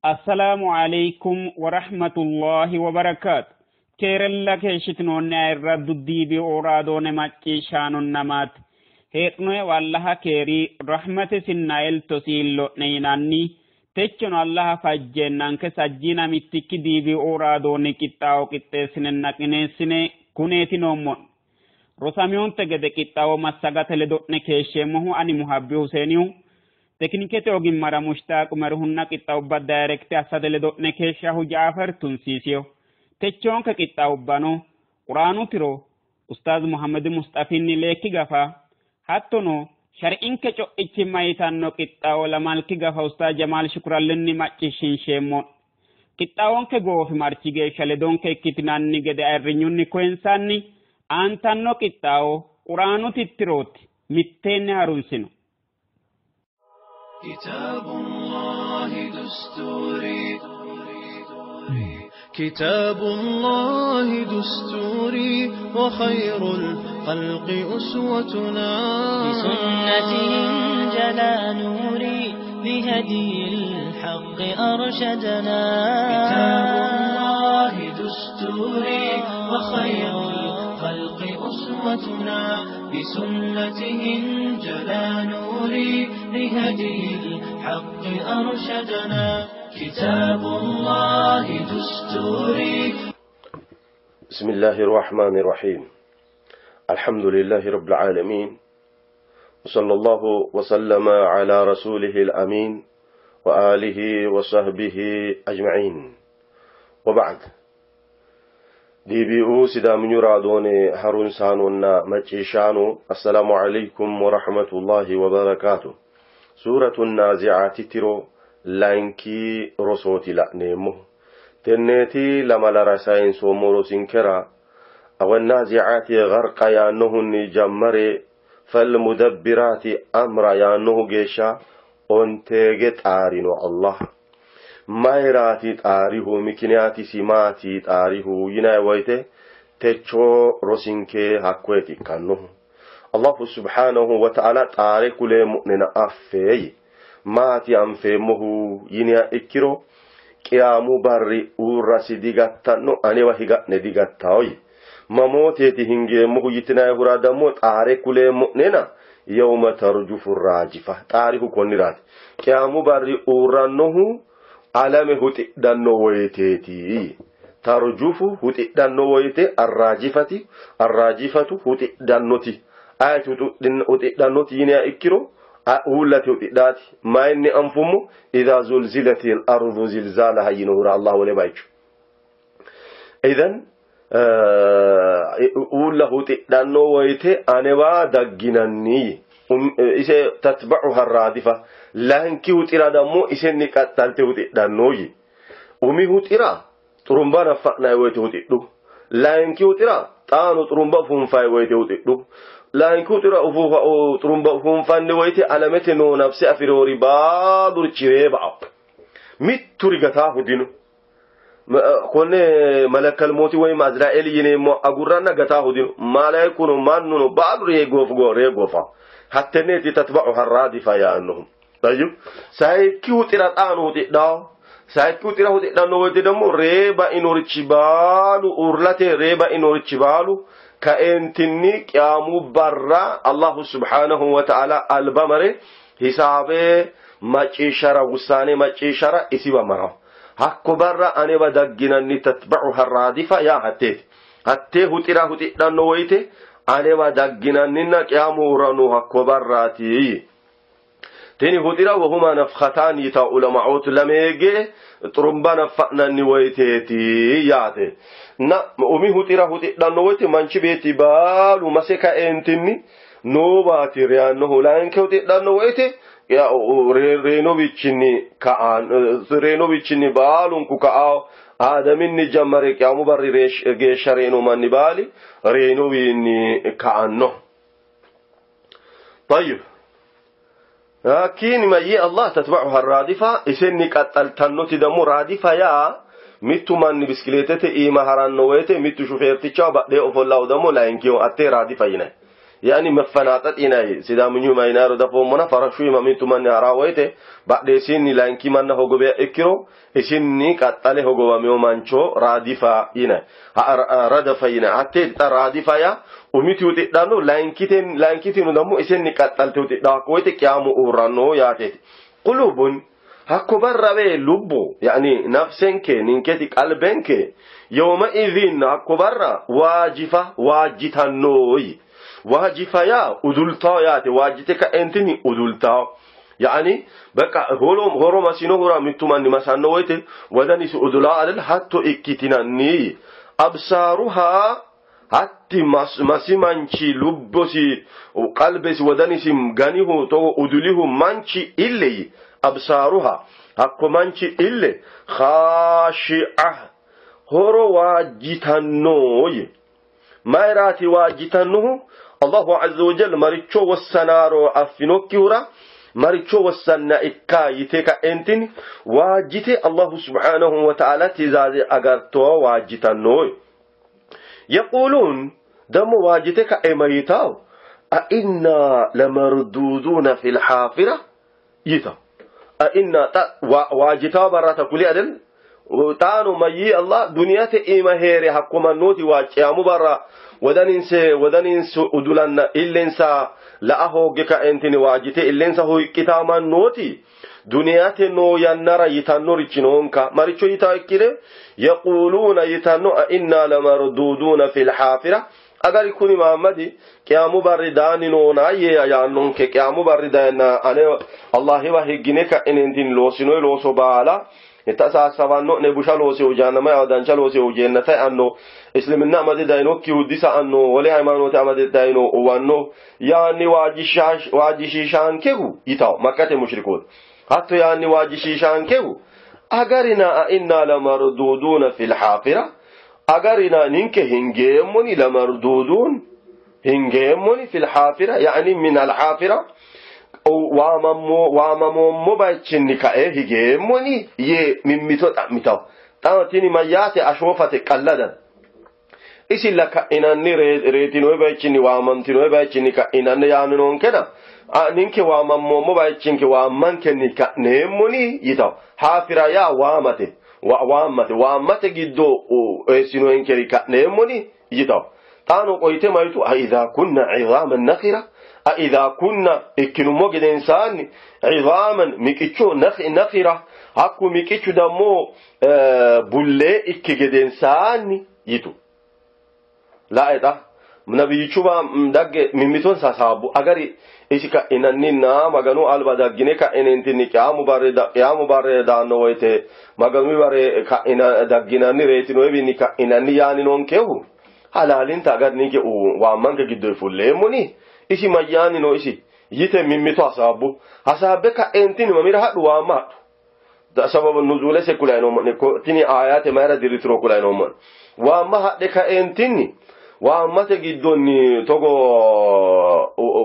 Assalaamu alaykum warahmatullahi wabarakaatu. Keerella keeshshitinoonni ayirraddu diibi oraadoone macciishshaanonna maate hee'noe wallaha keeri rahmate sinna eltosi illo'ne yinanni techono Allaha fajjeennanke sajjiina mittikki diibi oraadoonni qixxaawo qixxeessinenna qineessine kuneeti noommo'ne. Rosamiyonte gede qixxaawo massagate ledo'ne keeshsheemmohu ani Muhabbi Huseenihu tekinikete ogimmara Mushtaaq Umerhunna qixxaawubba dayirekte assate ledo'ne keeshshahu Jaafer Tunsiisiyo. Techoonke qixxaawubbano Quraanu tiro Ustaaz Muhammad Musxafinni leekki gafa hattono shar'inke co'ichimma yitanno qixxaawo lamalki gafa Ustaaz Jamaal Shukurallinni macciishshinsheemmo. Qixxaawonke goofimarchi geeshsha ledonke ikkitinanni gede ayirrinyunni koyinsanni aantanno qixxaawo Quraanu tittirooti mitteenni harunsino. كتاب الله دستوري كتاب الله دستوري وخير الخلق أسوتنا بسنته انجلى نوري بهدي الحق أرشدنا كتاب الله دستوري وخير الخلق أسوتنا بسنته انجلى نوري لهدي الحق أرشدنا كتاب الله دستوري. بسم الله الرحمن الرحيم. الحمد لله رب العالمين، وصلى الله وسلم على رسوله الأمين وآله وصحبه أجمعين، وبعد. دي بي او سدام يرادون هارون سانونا مچيشانو. السلام عليكم ورحمة الله وبركاته. سورة النازعات ترو لانكي رسوتي لأنيمو تنتي لما لرساين سومورو سنكرا أو النازعات غرق يانهن جمري فالمدبرات أمر يانه جيشا أنتجت آرنو الله مايراتي تاريهو مكنياتي سماتي تاريهو يناي ويته تچو رسنكي حقويتي كانو الله سبحانه وتعالى تاريك لمؤمن أفي ماتي أنفيمه ينيا إكيرو قيامو بري ورسي ديغتانو أني وهيغا نديغتاوي مموتي هنجيمه يتناي هرادمو تاريك لمؤمن يوم ترجف الراجفة تاريخ كونيرات قيامو بري ورانه alame huxidhanno woyiteeti tarjufu huxidhanno woyite arraajifati arraajifatu huxidhannoti ayati huxidhannoti yiniya ikkiro uullate huxidhaati mayinni anfummo idha zulzilati al-ardu zilzalaha yinohura Allah wole bayicho idan uulla huxidhanno woyite anewa dagginanni ise tatba'uha arraadifa laanki huxira dammo isenni qaxxalte huxidhannoyi umi huxira xurumba naffa'nay woyte huxidhu laanki huxira xaano xurumba ufuunfay woyte huxidhu laanki huxira ufuufa xurumba ufuunfanni woyte alamete noo nafse afiroori baalurichi ree ba'aw mitturi gataahu dino konne malakal mooti woyim azraa'eel yineemmo agurranna gataahu dino malaayikuno mannuno baalu ree goofa hatteneeti tatba'uha arraadifa yaannohu. طيب سايكي huxira xaano huxidhawo saayikki huxira huxidhanno woyte ደግሞ ree bainorichi baalu urlate ree bainorichi baalu ka'eentinni qiyaamu barra Allahu subhanahu wa ta'ala alba mare hisaabe macciishshara wusaane macciishshara isiwa maraw hakko barra anewa dagginanni tatba'uha arraadifa yaa hatteeti hattee huxira huxidhanno woyte anewa dagginanninna qiyaamu uurranno hakko barraati. Tini huxira wahuma nafkhataan yita ulama'oot lameege xurumba naffa'nanni woyteeti yaate. Na umi huxira huxidhanno woyte manchi beetti baalu mase ka'eentinni noobaati reyannohu laanke huxidhanno woyte reenowichinni ka'an reenowichinni baalunku ka'awo aadaminni jammare qiyaamu barri geeshsha reeno manni baali reenowiinni ka'anno. طيب لكن ما يي الله تتبعها الرادفة إسني قتلتنوتي دمو رادفة يا Mittu manni biskileetete iima haranno woyte mittu shufeertichaho badhee ofollahu ደግሞ layinkiho atte raadifa yinay. Yani መፈናጠጥ yinay sidaamunyu mayinaaro dafoommona farashu iima mittu manni hara woyte badheesiinni layinki manna hogobiha ikkiro isinni qaxxale hogowameo mancho raadifa yinay radafa yinay hatteeti xa raadifa yaa umiti huxidhanno layinkitino ደግሞ isenni qaxxalte huxidha hakko woyte qiyaamu uurranno yaateeti qulubun hakko barra bee lubbo yani nafsenke ninketi qalbenke yawma idhin hakko barra waajifa waajjitannoyi waajifa yaa udultawo yaate waajjite ka'entini udultawo yani በቃ horo masinohura mittu manni masanno woyte wodanisi udulaa adel hatto ikkitinanni absaaruha hatti masi manchi lubbosi qalbesi wodanisi ganihu togo udulihu manchi illeyi absaaruha hakko manchi ille khashi'a horo waajjitannoyi mayraati waajjitannohu allahu azza wajal maricho wossanaaro affinokkihura maricho wossanna ikka yite ka'entin waajjite allahu subhanahu wa ta'ala tizaaze agartowa waajjitannoyi yaquluun dammo waajjite ka'e mayitaw a inna lamarduuduuna fi lxaafira yitaw a inna xa waajjitawa barrata kuli adel xaano mayyi allah duniyate iima heere hakko mannooti waacceyamu barra wodaninse wodaninse udulanna illensa la'a hoogge ka'entini waajjite illensa hoyqqitaa mannooti duniyate noo yannara yitannorichi noonka maricho yitaa ikkire yaquluuna yitanno a inna lamarduuduuna fi lxaafira agari kuni mahammadi qiyaamu barri daani noona yee yaannonke qiyaamu barri dayenna ane allahiwa higgine ka'inentin loosinoy looso baala tasaasabanno'ne busha loosehu jahannama eo dancha loosehu jennata e'anno isliminna amade dayinokkihu disa'anno wole hayimaanote amade dayino uwanno yaanni waajjishiishaankehu yitawo makkate mushrikoota hatto yaanni waajjishiishaankehu agarina a inna lamarduuduuna fi lxaafira agarina ninke hingeemmoni lamarduuduun hingeemmoni fi lxaafira yani min alxaafira waamamoommo bayichinni ka'e higeemmoni yee mimmito xa'mitawo xa tini mayyaate ashoofate qalladan isilla ka'inanni reetinoyi bayichinni waamantinoyi bayichinni ka'inanni yaanni noonkena ninke waamammoommo bayichinke waammankenni ka'neemmoni yitawo haafira yaa waamate waammate waammate giddo eessinoyinkeri ka'neemmoni yitawo xaano qoyite mayitu a idhaa kunna cidaaman nakira a idhaa kunna ikkinummo gedensaanni cidaaman miqicho nakira hakku miqichu dammo bullee ikki gedensaanni yitu la'exa nabiyyichuba dagge mimmitonsa hasaabbu agari isi ka'inanninna maganu alba daggine ka'inentinni qiyaamu barre daanno woyte maganu bare ka'ina dagginanni reetinoyiwinni ka'inanni yaani noonkehu halaalinta agari ninke waammanke giddoy fulleemmoni isi mayyaani no isi yite mimmito hasaabbu hasaabbe ka'entini mamira hadhu waamma hadhu sababu nuzuulese kulaynoommo'ne tini aayaate mayra dirritiro kulaynoommo'ne waamma hadhe ka'entinni waammate giddonni togo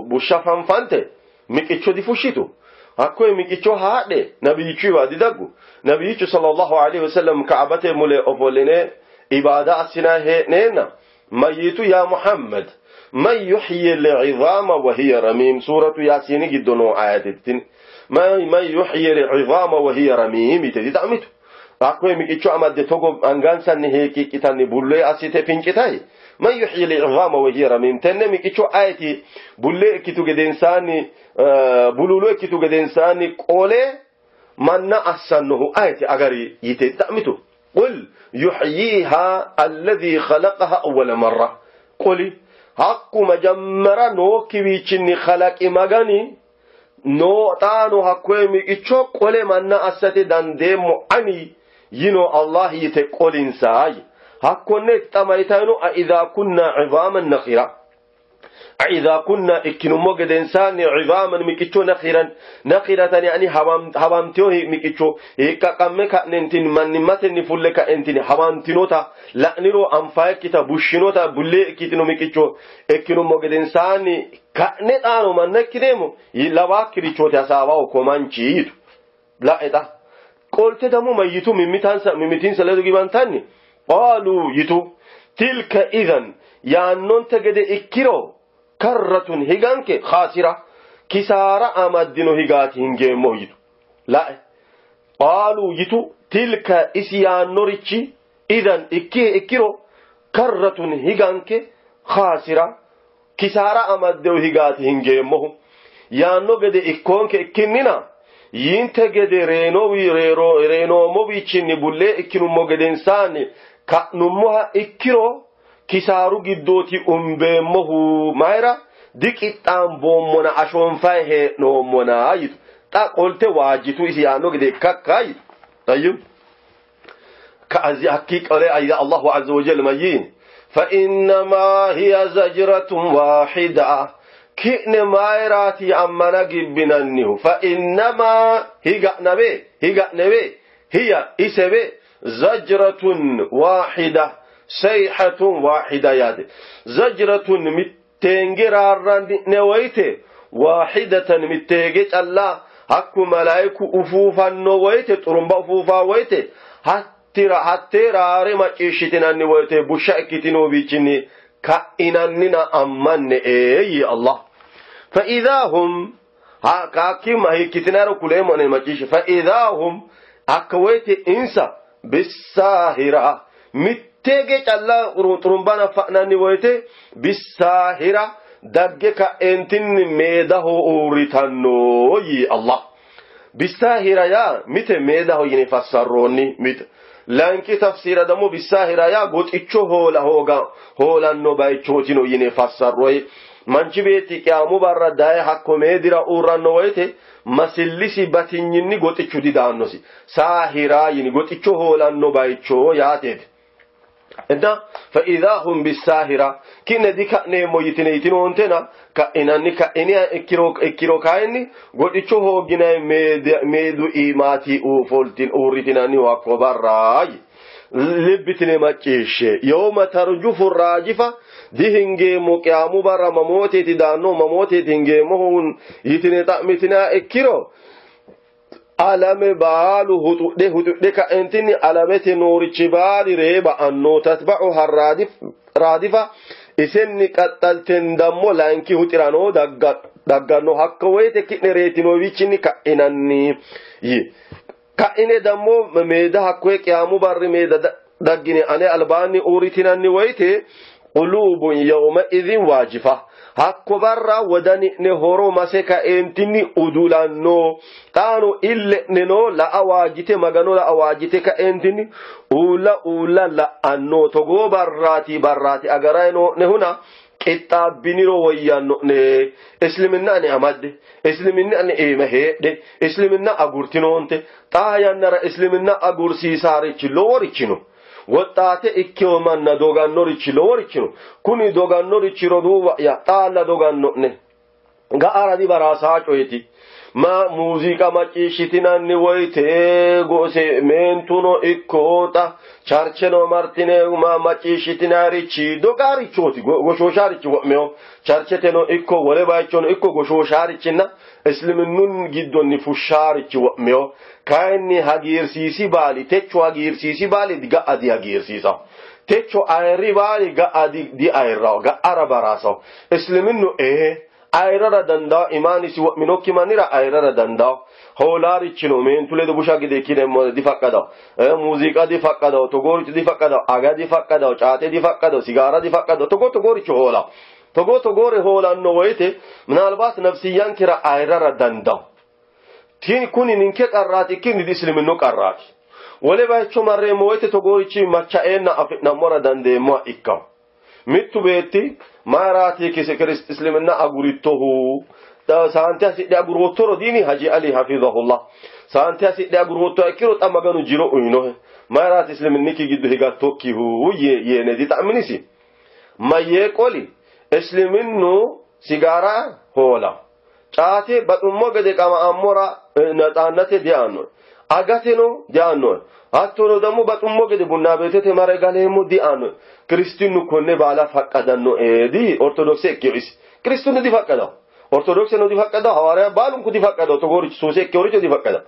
bushsha fanfante miqicho difushshitu hakkoye miqicho haadhe nabiyyichuyiwa didaggu nabiyyichu sallallahu alaihi wasallam ka'abate mule ofolline ibaada assinayi hee'neenna mayyitu ya muhammad man yuhyi al'idama wa hiya ramim suratu yaasini giddo noo ayateti tini man yuhyi al'idama wa hiya ramim yite dixa'mitu hakkoye miqicho amadde togo angansanni heeqiqqitanni bullee assite fincitayi man yuhyi al'idama wa hiya ramim tenne miqicho ayeti bullee ikkitu gedensaanni buluulo ikkitu gedensaanni qole manna assannohu ayeti agari yite dixa'mitu qul yuhyiha alladhi khalaqaha awwala marra qoli hakku majammara nookkiwiichinni kalaqi magani noo xaano hakkoye miqicho qole manna assate dandeemmo ani yino allah yite qolinsayi hakkonne xa mayitayino a idhaa kunna cidaaman nakhira a idhaa kunna ikkinummo gedensaanni cidaaman miqicho nakhiran nakhiratan yani hawamteyo miqicho hiiqqaqqamme ka'nentin mannimmatenni fulle ka'entin hawantinota la'niro anfayekkita bushshinota bullee ikkitino miqicho ikkinummo gedensaanni ka'ne xaano manna ikkineemmo lawaakkirichooti hasaawaho ko manchi yitu la'e xa Qolte dammo mayyitu mimmitansa mimmitinsa ledo gibantanni qaaluu yitu tilka idan yaannonte gede ikkiro karratun higanke khaasira kisaara amaddino higaati hingeemmo yitu. La'e qaaluu yitu tilka isi yaannorichi idan ikkiro karratun higanke khaasira kisaara amaddeyo higaati hingeemmohu yaanno gede ikkoonke ikkinnina yinte gede reenoomowiichinni bullee ikkinummo gedensaanni ka'nummoha ikkiro kisaaru giddooti umbeemmohu mayra diqixxaamboommona ashoonfaye hee'noommona yitu. Xa qolte waajjitu isi yaanno gede ikkakka yitu. Tayyib hakkii qole ayya Allahu azza wa jalla mayyiin فإنما هي زجرة واحدة ki'ne mayraati ammana gibbinannihu فإنما higa'nabe higa'nebe hiya isebe zajratun واحدة sayhatun واحدة yaate zajratun mitteenge raarranni'ne woyte waahidatan mitteege calla hakku malaayiku ufuufanno woyte xurumba ufuufaa woyte hattee raare macciishshitinanni woyte bushsha ikkitinowiichinni ka'inannina ammanne ee Allah. فإذا هم kaakki hiikkitinaro kuleemmo ane macciishshe فإذا هم akka woyte insa bisaahira mitteege calla xurumbana fa'nanni woyte bisaahira dagge ka'eentinni meedaho uurritanno yii Allah. Bisaahira yaa mite meedaho yine fassarroonni mite. Lanki tafsira dammo bisaahira yaa goxicho hoola hooga hoolanno bayichootino yine fassarroyi. Manchi beetti qiyaamu barra daye hakko meedira uurranno woyte masillisi batinyinni goxichu didaannosi. Saahira yini goxicho hoolanno bayicho yaateeti. Edda فإذا هم بالساهرة ki'ne dika'neemmo yitine yitinoontena ka'inanni ka'iniha ikkiro kayinni goxicho hoogginayi meedu iimaati uurritinanni hakko barraa libbitine macciishshe yawma tarjufu raajifa dihingeemmo qiyaamu barra mamooteeti daanno mamooteeti hingeemmohu yitine xa'mitinaa ikkiro alame baalu huxudhe huxudhe ka'entinni alamete noorichi baali ree ba'anno tatba'uha raadifa isenni qaxxalten dammo layinki huxirano dagganno hakko woyte ki'ne reetinowiichinni ka'inanni yi ka'ine dammo meeda hakkoye qiyaamu barri meeda daggine ane albaanni uurritinanni woyte quluubun yawma idin waajifa hakko barra wodani'ne horo mase ka'eentinni udulanno xaano ille'neno la'a waajjite magano la'a waajjite ka'eentinni uulla uulla la'anno togoo barraati barraati agarayi noo'nehuna qixxaabbiniro woyyanno'ne isliminna ani amadde isliminna ani iima heedhe isliminna agurtinoonte xaa yannara isliminna agursiisaarichi loworichi no woxxaate ikkewo manna dogannorichi loworichi no kuni dogannorichi roduuwa'ya xaalla doganno'ne ga'ara dibaraasaa coyeti ma muuziiqa macciishshitinanni woyte gose meentuno ikko xa charcheno martine ma macciishshitinarichi dogaarichooti goshooshaarichi wo'mewo charcheteno ikko wole bayichono ikko goshooshaarichinna isliminun giddonni fushshaarichi wo'mewo kayinni hagiirsiisi baali techo hagiirsiisi baali ga'a dihagiirsiisawo techo ayirri baali ga'a diayirrawo ga'ara baraasawo isliminnu ee ayirrara dandawo imaanisi wo'minokki mannira ayirrara dandawo hoolaarichino meentu ledo busha gede ikkineemmo difaqqadawo muuziiqa difaqqadawo togooricho difaqqadawo aga difaqqadawo caate difaqqadawo sigaara difaqqadawo togoo togooricho hoolawo togoo togoore hoolanno woyte minaalbaat nafsiyyankera ayirrara dandawo kuni ninke qarraati ikkinni diisliminnu qarraati wole bayicho marreemmo woyte togoorichi macha'eenna afi'nammora dandeemmoha ikkawo mittu beetti mayraati isliminna agurittohu saante hasidhe aguroottoro diini haji ali hafizahullah saante hasidhe aguroottoha ikkiro xa maganu jiro uyinohe mayraati isliminnikki giddo higattokkihu yeene dixa'minisi mayyee qoli isliminnu sigaara hoola caate baxummo gede qama'ammora naxaannate diaannoe agateno diaannoe hattono dammo baxummo gede bunna beetete mare galeemmo diaannoe kiristinnu konne baala faqqadannoe di ortodokse ikkeyo isi kiristinnu difaqqadawo ortodokseno difaqqadawo hawaariya baalunku difaqqadawo togoorichi suuse ikkeyoricho difaqqadawo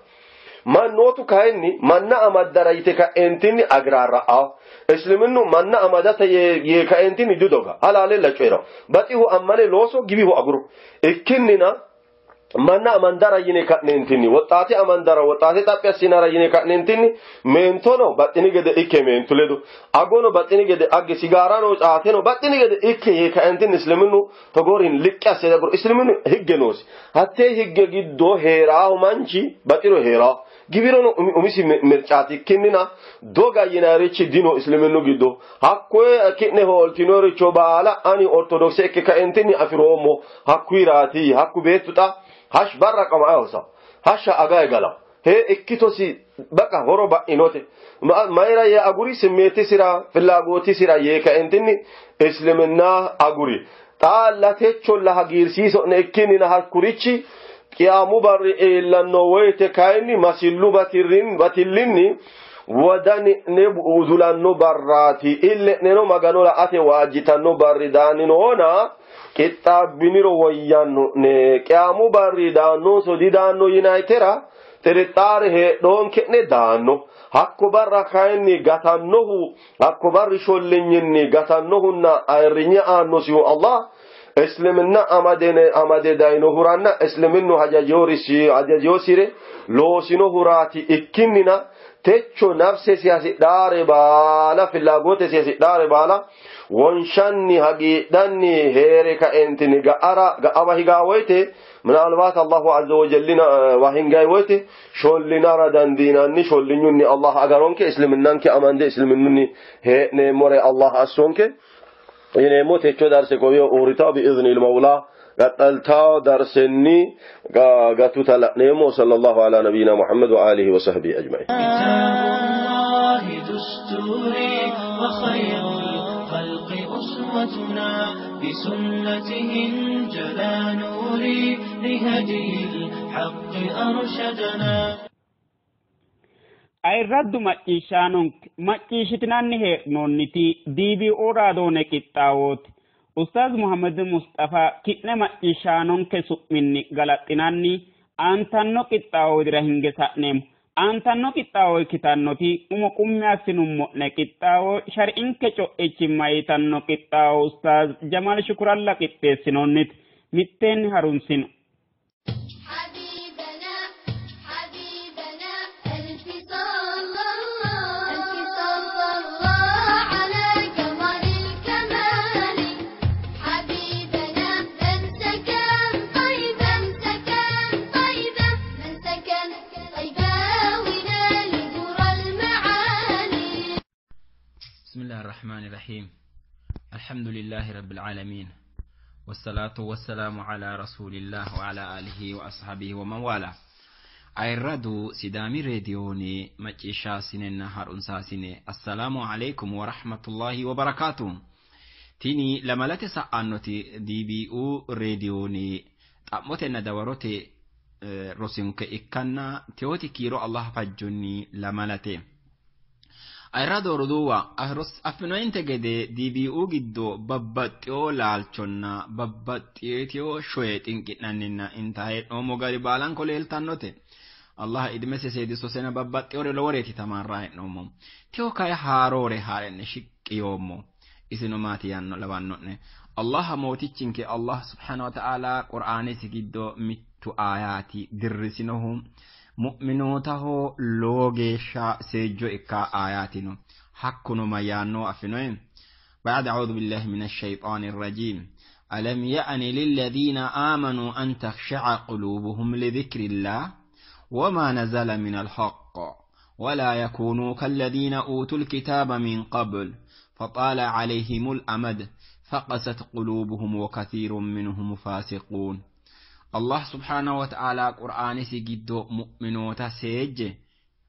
Mannootu kayinni manna amaddara yite ka'eentinni agiraarra'awo. Isliminnu manna amadate yee ka'eentinni didoga. Halaalella coyira. Baxihu ammane looso giwihu aguro. Ikkinnina manna amandara yine ka'neentinni woxxaate amandara woxxaate xaphi assinara yine ka'neentinni meentono baxxini gede ikke meentu ledo agono baxxini gede agge sigaarano caateno baxxini gede ikke yee ka'eentinni isliminnu togoorin liqqi asse aguro. Isliminnu higge noosi. Hattee higge giddo heeraahu manchi baxiro heeraahu. Giwirono umisi mircaati ikkinnina doga yinayrichi dino isliminnu giddo. Hakkoye ki'ne hooltinoricho baala ani ortodokse ikke ka'eentinni afiroommo hakkuyiraati. Hakku beettu xa hash barra qama'a hosa hashsha agaye gala he ikkitosi baqa horo ba'inote mayra yee aguri simmeetisira fillaagotisira yee ka'entinni isliminna aguri xaalla techolla hagiirsiiso'ne ikkinnina hakkurichi qiyaamu barri iillanno woyte kayinni masillu batillinni wodani'ne udulanno barraati ille'neno magano la'ate waajjitanno barri daanni noona qixxaabbiniro woyyanno'ne qiyaamu barri daannonso didaanno yinaytera xirixxaare heedhoonke'ne daanno. Hakko barra kayinni gatannohu hakko barri shollinyinni gatannohunna ayirrinye aannosihu Allah isliminna amade dayinohuranna isliminnu hajajoosire loosinohuraati ikkinnina techo nafsesi hasidhaare baala fillaagotesi hasidhaare baala wonshanni hagiidhanni heere ka'entinni ga'ara ga'awa higaa woyte ምናልባት አላሁ አዘ ወጀልና ዋሂንጋይ woyte shollinara dandiinanni shollinyunni Allah agaronke isliminanke amande isliminunni hee'neemmore Allah assonke yineemmo techo darse kowiyo uurrita biizni lmawla qaxxaltaa darsenni gatuta la'neemmo. Sallallahu ala nabiyina Muhammad wa alihi wa sahbihi ajma'in. كتاب الله دستوري وخير الخلق أسوتنا بسنته انجلى نوري لهدي الحق أرشدنا. Ayirraddu macciishshaanonke macciishshitinanni hee'noonniti DBO raadoone qixxaawooti. Ustaaz Muhammad Mustafa ki'ne macciishshaanonke su'minni galaxxinanni aantanno qixxaawo widira hinge sa'neemmo. Aantanno qixxaawo ikkitannoti umo qummi assinummo'ne qixxaawo shar'inke co'ichimma yitanno qixxaawo Ustaaz Jamaal Shukuralla qixxeessinoonniti mitteenni harunsino. حبيبنا حبيبنا ألف صلى الله ألف صلى الله على قمر الكمال حبيبنا من سكن طيبة سكن طيبة من سكن طيبة ونال درى المعالي. بسم الله الرحمن الرحيم. الحمد لله رب العالمين والصلاة والسلام على رسول الله وعلى آله وأصحابه ومن والاه. Ayirradu Sidaami reediyooni macciishshaasinenna harunsaasine assalaamu alaikum wa rahmatullahi wa barakaatu. Tini lamalate sa'annoti DBU reediyooni xa'motenna dawarote rosinke ikkanna teoti kiiro Allah fajjonni lamalate. Ayirrado roduuwa affinoyinte gede DBU giddo babbaxxiyo laalchonna babbaxxiteyo shoye xinqi'nanninna inta hee'noommo gari baalanko leeltannote. Allah idmese seedisosena babbaxxiyore loworeeti tamaarraa hee'noommo. Teyo kayi haaroore haa'renne shiqqi yoommo. Isino maati yaanno lawanno'ne. Allah mootichinke Allah subhanahu wa ta'ala Qur'aanisi giddo mittu aayaati dirrisinohu mu'minootaho lowo geeshsha seejjo ikka aayaati no. Hakkuno mayyaanno affinoye. بعد أعوذ بالله من الشيطان الرجيم. ألم يأن للذين آمنوا أن تخشع قلوبهم لذكر الله وما نزل من الحق ولا يكونوا كالذين أوتوا الكتاب من قبل فطال عليهم الأمد فقست قلوبهم وكثير منهم فاسقون. الله سبحانه وتعالى قرآن سجدو مؤمنوتا سيج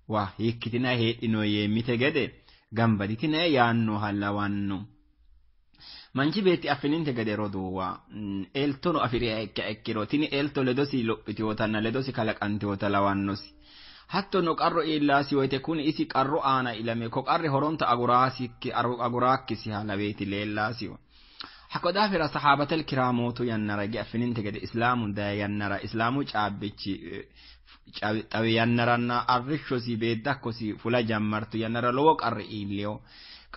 وهيكتنا هيئنو يميت gambaditina yaannoha lawanno. Manchi beetti affininte gede roduuwa eltono afiriha ikka ikkiro tini elto ledosi lophitinotanna ledosi kalaqantinota lawannosi. Hattono qarru iillasi woyte kuni isi qarru aana ilame ko qarri horonta aguraakkisiha laweeti leellaasiho. Hakko daafira saxaabatel kiraamootu yannara hige affininte gede islaamu dayi yannara islaamu caabbichi xawi yannaranna arrishshosi beeddakkosi fula jammartu yannara lowo qarri iilleyo.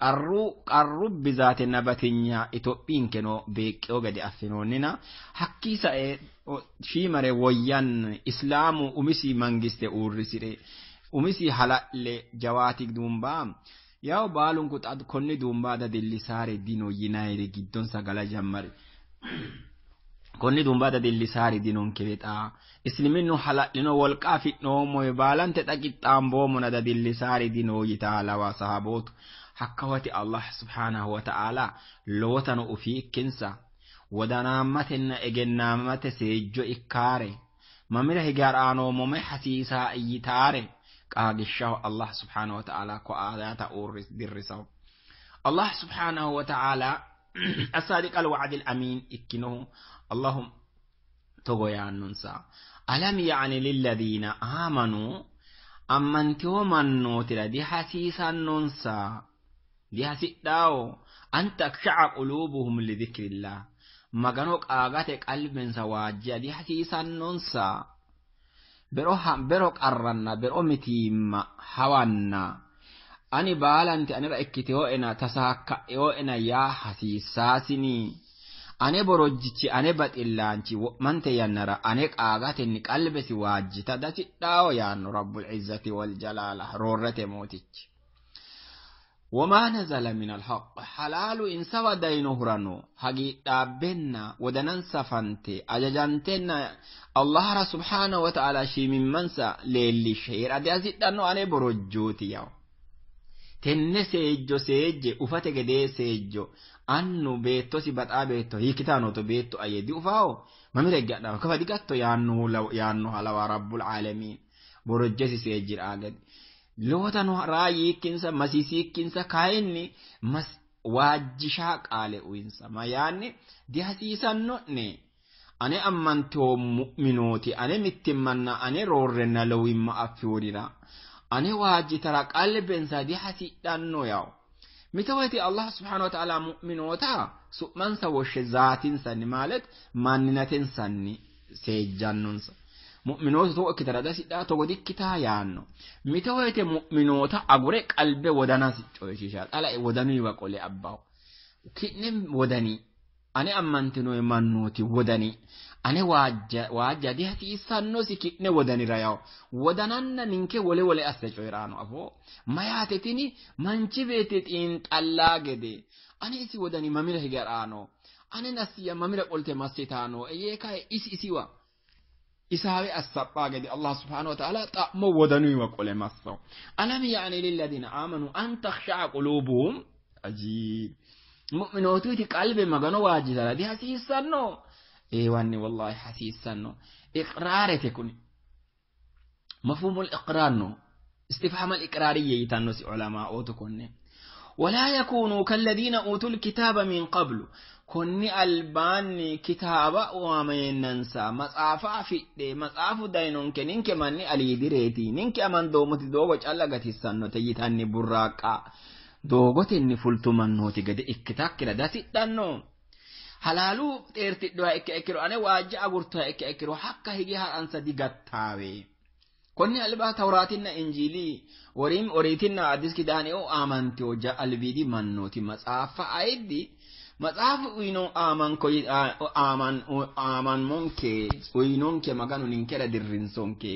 Qarru qarru bizaatenna batinya Itophiyinkeno beeqqeyo gede affinoonnina hakkii sae shiimare woyyanni islaamu umisi mangiste uurrisire umisi hala'le jawaati duumbaa yaw baalunku xa konni duumbaa dadillisaare dino yinayiri giddonsa gala jammari. Konni duumbaa dadillisaari dinonkewe xa isliminnu hala'lino wolqa afi'noommowe baalante xa qixxaamboommona dadillisaari dino yitaa lawa sahabootu. Hakka woti Allah subhanahu wa ta'ala lowotano ufiikkinsa wodanaammatenna egennaamate seejjo ikkaare mamira hige ha'raanoommo mayi hasiisaa yitaare qaagishshaho Allah subhanahu wa ta'ala ko ayata uurris dirrisaho. Allah subhanahu wa ta'ala as-sadiq al-wa'd al-amin ikkinohu Allahum togo yaannonsa alam ya'ni lilladhiina aamanu ammantewo mannootira dihasiisannonsa dihasidhaawo an taksha'a quluubuhum lidhikrillah magano qaagate qalbensa waajjiya dihasiisannonsa bero qarranna bero mitiimma hawanna ani baalanti anera ikkiteyoena tasaakka'eyoena yaa hasiissaasini ane borojjichi ane baxillaanchi wo'mante yannara ane qaagatenni qalbesi waajjita dasidhaawo yaanno rabbul izzati wal jalaala roorrete mootichi. Wamaa nazala min alhaq halaalu insawa dayinohurano hagiidhaabbenna wodanansa fante ajajantenna Allahara subhaanahu wa ta'ala shiimimmansa leellishshe hee'ra dihasidhanno ane borojjooti yawo. Tenne seejjo seejje ufate gedee seejjo annu beettosi baxaa beetto hiikkitaa nootto beetto aye diufaawo mamira higge adhawo kafa digatto yaannoha lawa rabbul aalamiin borojjesi seejjiraa gede. Lowotano raayiikkinsa masiisiikkinsa kayinni waajjishaa qaale uyinsa mayaanni dihasiisanno'ne ane ammantewo mu'minooti ane mittimmanna ane roorrenna lowimma affiworira ane waajjitara qalbensa dihasidhanno yawo. Mito woyite Allah subhanahu wa ta'ala mu'minoota su'mansa woshshe zaatinsanni ማለት maanninatensanni seejjannonsa. Mu'minootu togo ikkitara dasidhaa togo dikkitaa yaanno. Mito woyite mu'minoota agure qalbe wodanasi coyishiisha xalae wodanuyiwa qole abbawo. Ki'ne wodani ane ammantinoyi mannooti wodani ane waajja dihasiissannosi ki'ne wodanira yawo. Wodananna ninke wole wole asse coyi'raano afoo. Mayaate tini manchi beetti xiinxallaa gede ane isi wodani mamira hige ha'raano ane nassiya mamira qolte massitaano yee kae isi isiwa isaawe assaphaa gede Allah subhanahu wa ta'ala xa'mo wodanuyiwa qole massawo. Alam ya'ni lilladhiina aamanu an takhsha'a quluubuhum ajiib. Mu'minootuyti qalbe magano waajjitara dihasiissanno. Eewanni wallahi hasiissanno. Iqraarete kuni. Mafhumul iqraar no. Istifhaam al-iqraariyya yitannosi ulamaa'ootu konne. Walaa yakuunuu kalladhiina uutul kitaaba min qablu. Konni albaanni kitaaba waamayeennansa matsaafa afidhe matsaafu dayinonke ninke manni aliidireeti ninke amandoommoti doogo calla gatissannote yitanni burraaqqa doogotenni fultu mannooti gede ikkitakkira dasidhanno. Halaalu xeertidhuha ikke ikkiro ane waajja agurtuha ikke ikkiro hakka hige ha'ransa digattaawe. Konni alba Tawraatinna Injiilii woriin oriitinna Addis Kidaaneo aamanteo albiidi mannooti matsaafa ayiddi matsaafu uyino aamanmonke uyinonke maganu ninkera dirrinsonke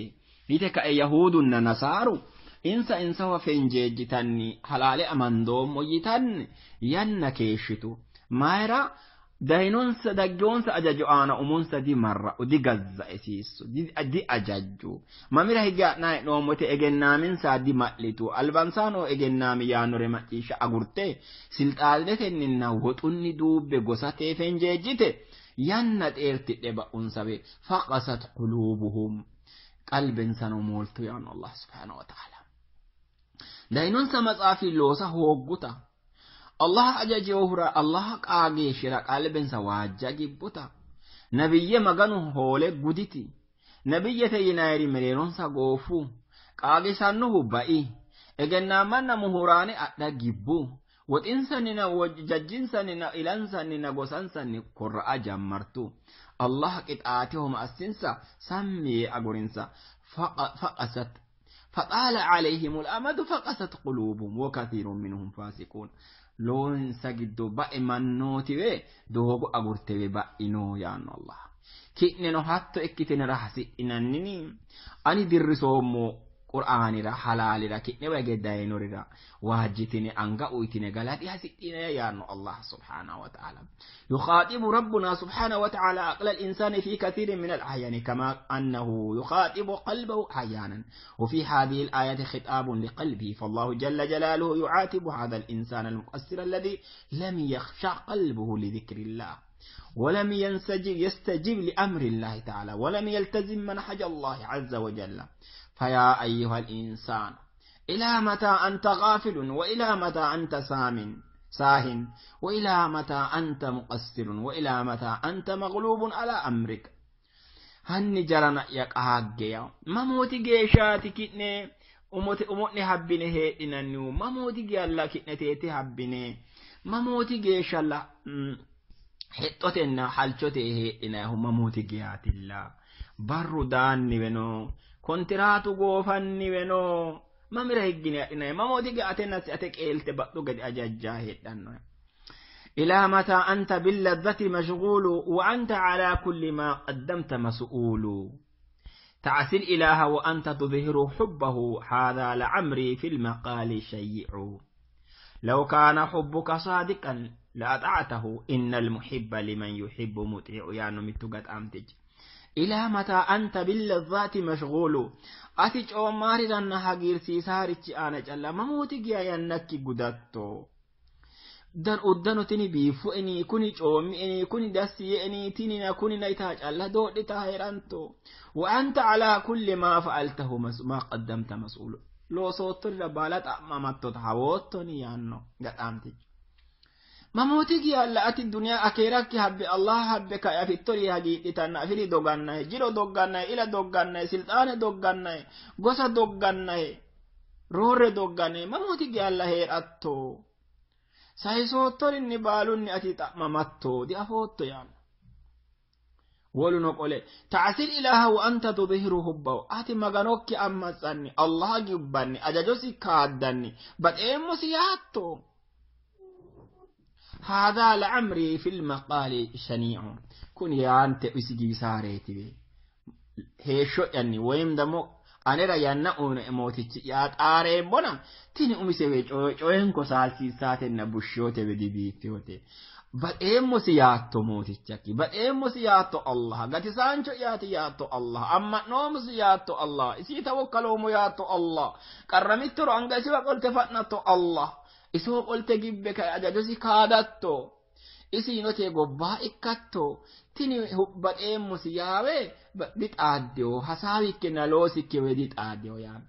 yite ka'e Yahuudunna Nasaaru insa insawa fenjeejjitanni halaale amandoommo yitanni yanna keeshshitu. Mayira dayinonsa daggewonsa ajajo aana umonsa dimarra'u digazza'esiissu diajajju mamira hige ha'naa hee'noommote egennaaminsa dima'litu albansaano egennaami yaannore macciishsha agurte silxaanetenninna woxunni duubbe gosate fenjeejjite yanna xeertidhe ba'unsawe faqasat quluubuhum qalbensano mooltu yaanno Allah subhanahu wa ta'ala. Dayinonsa matsaafi loosa hoogguta Allah ajajeohura Allah qaageeshshira qalbensa waajja gibbuta nabiyye maganu hoole guditi nabiyyete yinayiri mereeronsa goofu qaagisannohu bai egennaammanna muhuraane adha gibbu Woxinsanninna jajjinsanninna ilansanninna gosansanni korra'a jammartu. Allah qixaatehoma assinsa sammi yee agurinsa. Faqasat فطال عليهم الأمد فقست قلوبهم وكثير منهم فاسقون. Lowonsa giddo ba'e mannootiwe doogo agurtewe ba'ino yaanno Allah. Ki'neno hatto ikkitinara hasidhinannini ani dirrisoommo qur'aanira halaalira ki'newa hige dayinorira waajjitine anga uyitine galati hasidhine yaanno Allah subhanahu wa ta'ala. Yukhaatibu rabbuna subhanahu wa ta'ala aqla al-insani fi kathirin min al-ahyani kama annahu yukhaatibu qalbahu ahyanan. وفي هذه الآية خطاب لقلبه، فالله جل جلاله يعاتب هذا الإنسان المقصر الذي لم يخشع قلبه لذكر الله، ولم يستجب لأمر الله تعالى، ولم يلتزم منهج الله عز وجل. فيا أيها الإنسان إلى متى أنت غافل، وإلى متى أنت ساهن، وإلى متى أنت مقصر، وإلى متى أنت مغلوب على أمرك. Hanni jarana yaqaaggeya mamooti geeshshaati ki'ne umo'ne habbine heedhinannihu, mamooti gealla ki'ne teete habbine, mamooti geeshshalla hexxotenna halchote heedhinayihu mamooti geyaatilla. Barru daanniwe no, kontiraatu goofanniwe no, mamira higgine adhinayi, mamooti geya atenna ate qeelte badhu gede ajajjaa heedhannohe. إلى متى أنت باللذة مشغول، وأنت على كل ما قدمت مسؤول. تعسي الإله وأنت تظهر حبه، هذا لعمري في المقال شيع. لو كان حبك صادقا لأطعته، إن المحب لمن يحب مطيع. يا نمتقت أمتج. إلى متى أنت باللذات مشغول، أتج أو مارد هاجير سيسارج أنا جل مموتك يا ينك قدتو. Dan uddano tini biiffu'eni, kuni coommi'eni, kuni dassiye'eni, tinina kunina itaa calla doodhitaa heeranto. Wa anta alaa kulli maa fa'altahu maa qaddamta mas'uulu. Loosoottorira baala xa'mamattota hawoottoni yaanno gadhaamtichi. Mamooti giyalla ati duniyaa akeerakki habbe Allah habbe ka'e afittori hagiidhitanna afiri dogannahe, jiro doggannahe, ila doggannahe, silxaane doggannahe, gosa doggannahe, roorre doggannahe, mamooti giyalla heeratto. Sayisoottorinni baalunni ati xa'mamatto diafootto yaanno. Woluno qole ta'sil ilaha wa anta tudhiru hubbahu, ati maganokki ammatsanni Allah gibbanni ajajosi kaaddanni baxeemmosi yaatto. Haadha la'amri fil maqaali shanii'u, kun yaante isi giwisaareetiwe heeshsho'yanni woyim damo anera yanna uyinoe mootichi yaa xaareemmona tini umisewe coyenko saalsiissaatenna bushshootewe dibiiffiyote. Baxeemmosi yaatto mootichakki, baxeemmosi yaatto Allah, gatisaancho yaati yaatto Allah, amma'noommosi yaatto Allah, isii tawokkaloommo yaatto Allah, qarramittoro anga isiwa qolte fa'natto Allah, isoo qolte gibbe kae ajajosi kaadatto, isiinote gobbaa ikkatto, tini baxeemmosi yaawe dixaaddeyo, hasaawikkinna loosikkiwe dixaaddeyo yaame.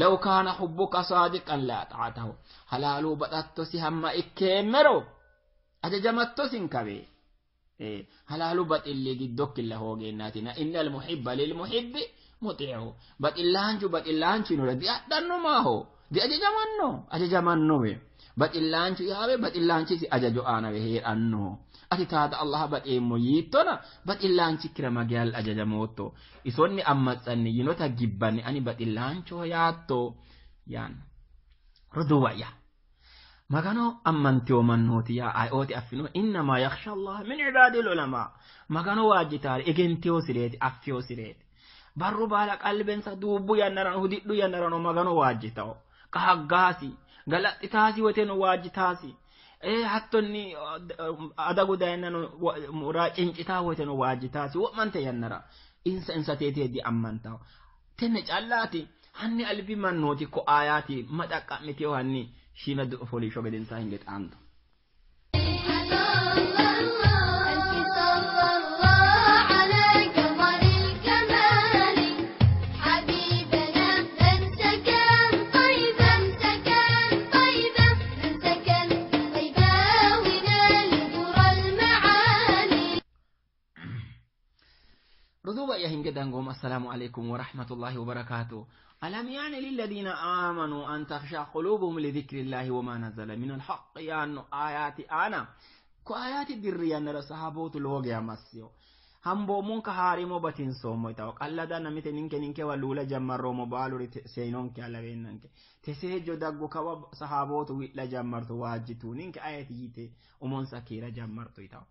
Law kaana hubbuka saadiqan la ata'atahu, halaaluu baxattosi hamma ikkeemmero ajajamattosin kawe. Halaalu baxilli giddokkilla hoogeenaatina innal muhibba lil muhibbi muti'u, baxillaanchu baxillaanchu diadhanno maaho diajajamanno, ajajamannowe baxillaanchu yaawe baxillaanchisi ajajo aanawe hee'ranno. Ati taata Allah baxeemmo yiittona baxillaanchikkira magiyal ajajamootto, isonni ammatsanni yinota gibbanni ani baxillaanchoho yaatto yaanno. Roduuwa'ya magano ammanteyo mannooti yaa ayeooti affino, innamaa yakhsha Allah min ibaadil ulamaa, magano waajjitaari egenteyosireeti affiyosireeti. Barru baala qalbensa duubbu yannarano hudidhu yannarano magano waajjitawo, qaaggaasi galaxxitaasi woteno waajjitaasi, hattonni adagu dayinnano cincitaa woteno waajjitaasi, wo'mante yannara insa insa teeti di ammantawo. Tenne callaati hanni albi mannooti ko aayaati ma xaqqa'miteyo hanni shiima fooliishsho gedensaa hinge xaanto. Annuwa'ya hinge dangoommo. Assalaamu alaikum wa rahmatullahi wa barakaatu. Alam yaani lilladhiina aamanu an takhsha qulubuhum li dhikrillahi wa ma nazala min alhaqqi yaanno ayaati aana ko ayaati dirri yannara sahabootu lowo geya massiyo. Hamboommonka haarimo batinsoommo yitawo qalladanna mite ninke ninkewa luula jammarroommo baaluri seenonke alaweennanke teseejjo daggu kawa sahabootu wi'la jammartu waajjitu ninke ayeti yite umonsa kiira jammartu yitawo.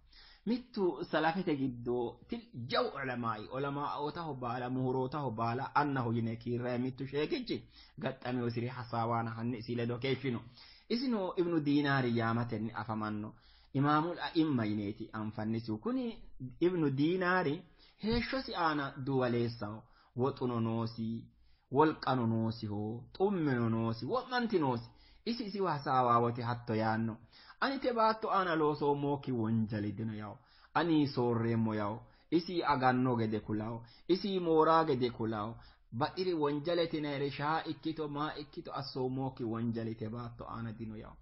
Mittu salafete giddo til jawu ulamaa'i ulamaa'ootaho baala muhurootaho baala annaho yine kiirrayi mittu sheekichi gaxxamewosiri hasaawaana hanni isi ledo keeshshino. Isino Ibnu Diinaari yaamatenni afamanno. Imaamul a'imma yineeti anfannisihu. Kuni Ibnu Diinaari heeshshosi aana duwaleessaho. Woxuno noosi, wolqano noosiho, xummeno noosi, wo'manti noosi. Isi isiwa hasaawaa wote hatto yaanno. Ani te baatto aana loosoommokki wonjali dino yawo. Ani soorreemmo yawo. Isi aganno gede kulawo. Isi mooraa gede kulawo. Baxiri wonjalete yinayire shaa ikkito maa ikkito assoommokki wonjali te baatto aana dino yawo.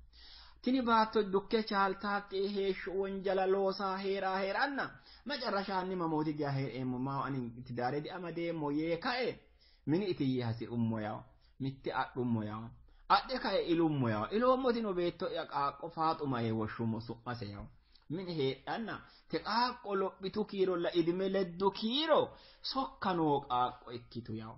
Tini baatto dukke chaaltaakki heeshsho wonjala loosaa heeraa heeranna macarrashaanni mamooti geya heereemmo maa ani tidaare diamadeemmo yee kae mini itiyye hasi'rummo yawo. Mitte adhummo yawo. Adhe kae ilummo yawo. Iloommotino beetto'ya qaaqqo Faaxuma yee woshshummo su'mase yawo. Mine heedhanna te qaaqqo lophitu kiirolla idime leddu kiiro sokka noo qaaqqo ikkitu yawo.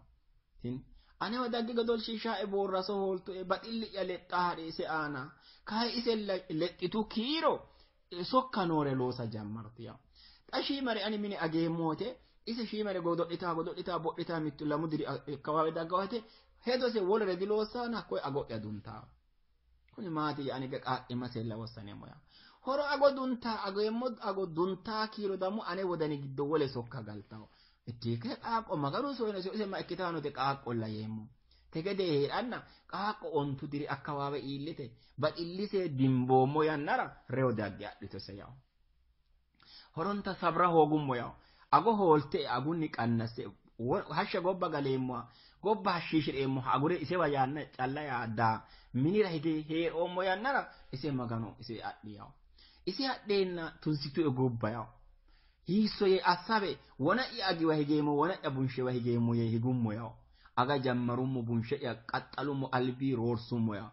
Tini anewa dagge godolshiishshae boorraso hooltue baxilli'ya lexxa hadhe ise aana kayi ise lexxitu kiiro sokka noore loosa jammartu yawo. Xa shiimare ani mine ageemmo wote ise shiimare godo'litaa godo'litaa bodhitaa mittu lamu diri akkawaawe dagga wote hedose wolere diloossaana hakkoye ago'ya duntaa. Kuni maati ani qaaqqimmasella wossaneemmo yawo. Horo ago duntaa ageemmo ago duntaa kiiro dammo ane wodani giddo wole sokka galtawo. Ittiike qaaqqo maganu soyinose ise ma ikkitaanote qaaqqolla yeemmo. Te gede heedhanna qaaqqo 10 diri akkawaawe iillite baxillise dimboommo yannara reyo dagge adhitose yawo. Horonta sabra hoogummo yawo. Ago hoolte agunni qannasse hashsha gobba galeemmoha gobba hashshiishireemmoha agure isewa yaanna calla yaaddaa minira hige heeroommo yannara ise magano ise adhi yawo. Ise adheenna tunsitue gobba yawo. Hiisso yee assabe wona'ya agiwa higeemmo wona'ya bunshewa higeemmo yee higummo yawo. Aga jammarummo bunshe'ya qaxxalummo albii roorsummo yawo.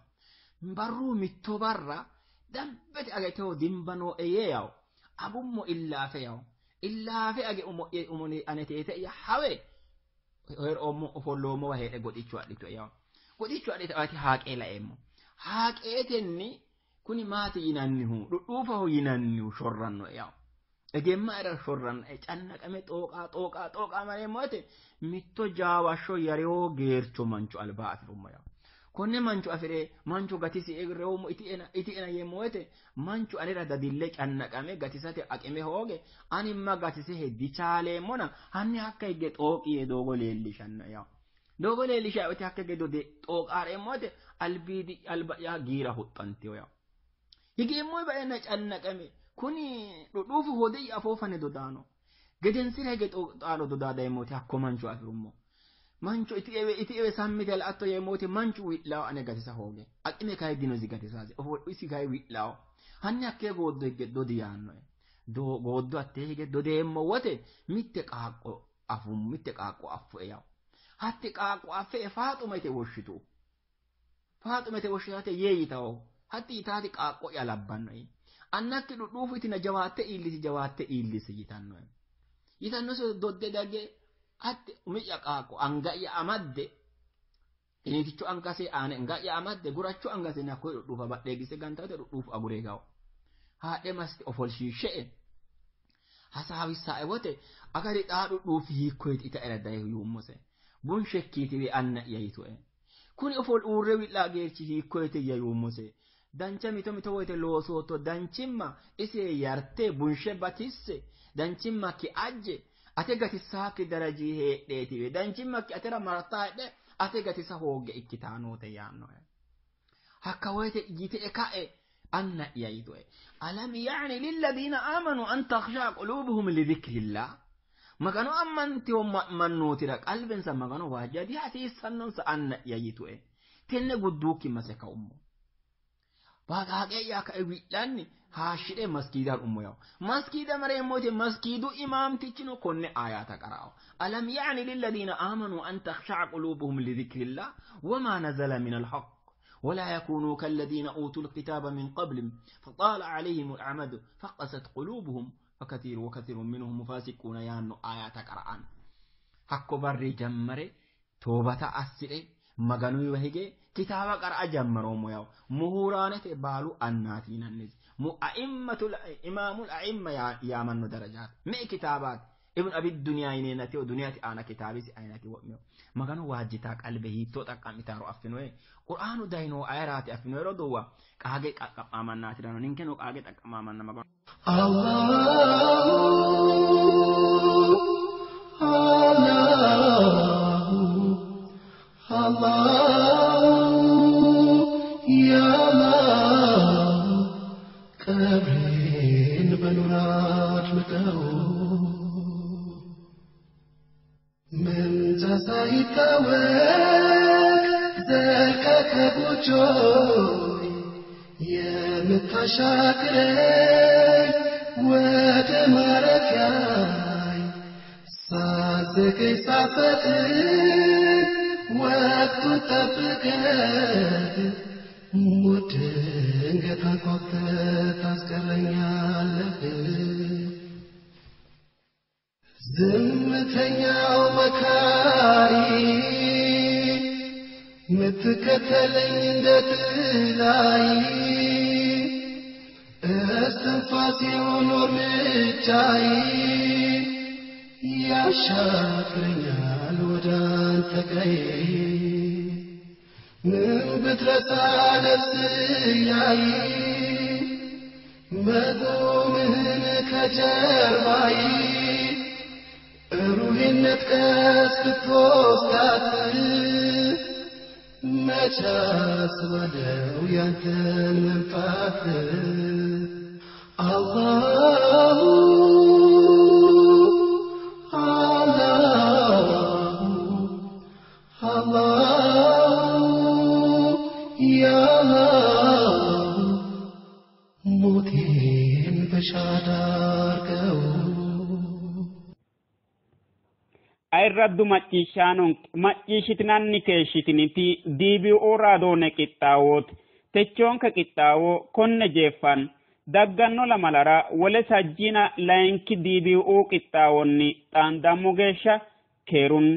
Barruu mitto barra dambete agateho dimba nooe yee yawo. Agummo illaafe yawo. Illaafe age umo'ye umoni ane teete'ya hawe heeroommo ofolloommowa heedhe goxicho adhitue yawo. Goxicho adhite ati haaqee laeemmo. Haaqeetenni kuni maati yinannihu dhudhuufaho yinannihu shorrannoe yawo. Egemma era shorrannoe cannaqame xooqaa xooqaa xooqaa mareemmo wote mitto jaawashsho yareo geercho mancho albaa afi'rummo yawo. Konne mancho afi're mancho gatisi reyoommo itiena itiena yeemmo wote manchu anera dadille cannaqame gatisate aqime hooge animma gatise dichaaleemmona hanni hakka hige xooqi yee doogo leellishannoe yawo. Doogo leellishae wote hakka hige dode xooqaareemmo wote albiidi alba'ya giira huxxantiyo yawo. Higeemmo baenna cannaqame kuni dhudhuufu hode'ya afoo fane dodaano. Gedensira hige xaano dodaa dayeemmo wote hakko mancho afi'rummo. Mancho iti ewe iti ewe sammite la'atto yeemmo wote manchu wi'laawo ane gatisa hooge. Aqime kayi dinosi gatisaase. Isi kayi wi'laawo. Hanni hakkee gooddo hige dodi yaannoe. Gooddo hattee hige dodeemmo wote mitte qaaqqo afummo mitte qaaqqo affue yawo. Hatti qaaqqo affe Faaxuma yite woshshitu. Faaxuma yite woshshitate yee yitawo. Hatti yitaati qaaqqo'ya labbannoe. Annakki dhudhuufu itina jawaatte iillisi jawaatte iillisi yitannoe. Yitannose dodde dagge hatti umi'ya qaaqqo anga'ya amadde qiniiticho angase aane anga'ya amadde guracho angase hakkoye dhudhuufa badheegisse gantawete dhudhuufu aguree gawo. Haadhe massite ofolshiishshe''e hasaawissaae wote agari xaa dhudhuufi hiikkoyeti itaera daye yuummose. Bunshekkiitiwe anna'ya yitue. Kuni ofol uurre wi'laa geerchi hiikkoyetiyya yuummose. Dancha mito mito woyite loosootto danchimma ise yarte bunshe batisse danchimmakki ajje ate gatisaakki darajii heedheetiwe danchimmakki atera martaa heedhe ate gatisa hoogge ikkitaanoote yaannoe. Hakka woyite yite ka'e anna'ya yitue. Alam ya'ni lilladhiina aamanu an takhsha'a quluubuhum li dhikrillah. Magano ammantewo mannootira qalbensa magano waajja dihasiissannonsa anna'ya yitue. Tenne gudduukki mase kaummo. Baaqaaqe'ya ka'e wi'lanni Haashshidhe maskiida har'ummo yawo. Maskiida mareemmo woyte maskiidu imaamtichino konne aayaata qara'o. Alam ya'ni lilladiina aamanuu an takhsha'a quluubuhum lidhikrillah wamaa nazala min alhaq. ولا يكونوا كالذين أوتوا الكتاب من قبل فطال عليهم الأمد فقست قلوبهم فكثير وكثير منهم فاسقون يانو آيات قرآن hakko barri jammare toobata assire maganuyiwa hige kitaaba qara'a jammaroommo yawo muhuraanete baalu annaati yinannisi mu a'immatul imaamul a'imma yaamanno darajaati me'e kitaabaati ibn abi duniyaa yineenati duniyaati aana kitaabisi ayinati wo'meo maganu waajjitaa qalbe hiittoo xaqqa'mitaaro affinoe qur'aanu dayino ayeraati affinoe roduuwa qaage xaqqa'mamannaatirano ninkeno qaage xaqqa'mamanna maganu Allah, Ya Allah, ቀብሬን በኑር አድምቀው መምጫ ሳይታወቅ ዘልቀ ከጎጆዬ የምታሻግረኝ ወደ ማረፊያዬ ሳዘገይ ሳፈጥን ወቅቱን ጠብቀህ ሞት ድንገት አንኳኩተህ ታስቀረኛለህ። ዝምተኛው መካሪ ምትከተለኝ እንደ ጥላይ እስትንፋሴ ሆኖ እርምጃዬ ያሻግረኛል ወደ አንተ ቀዬ ምን ብትረሳ ነፍስያዬ መቆምህን ከጀርባዬ ሩሄን ነጥቀህ ብትወስዳት መች አስባለው ያንተን መምጣት አላሁ አላሁ ያ አላህ ሞቴን በሻዳ አርገው። Ayirraddu macciishshaanonke macciishshitinanni keeshshitiniti DBO raadoone qixxaawooti. Techoonke qixxaawo konne jeeffan dagganno lamalara wole sajjina layinki DBO qixxaawonni xaandammo geeshsha keerun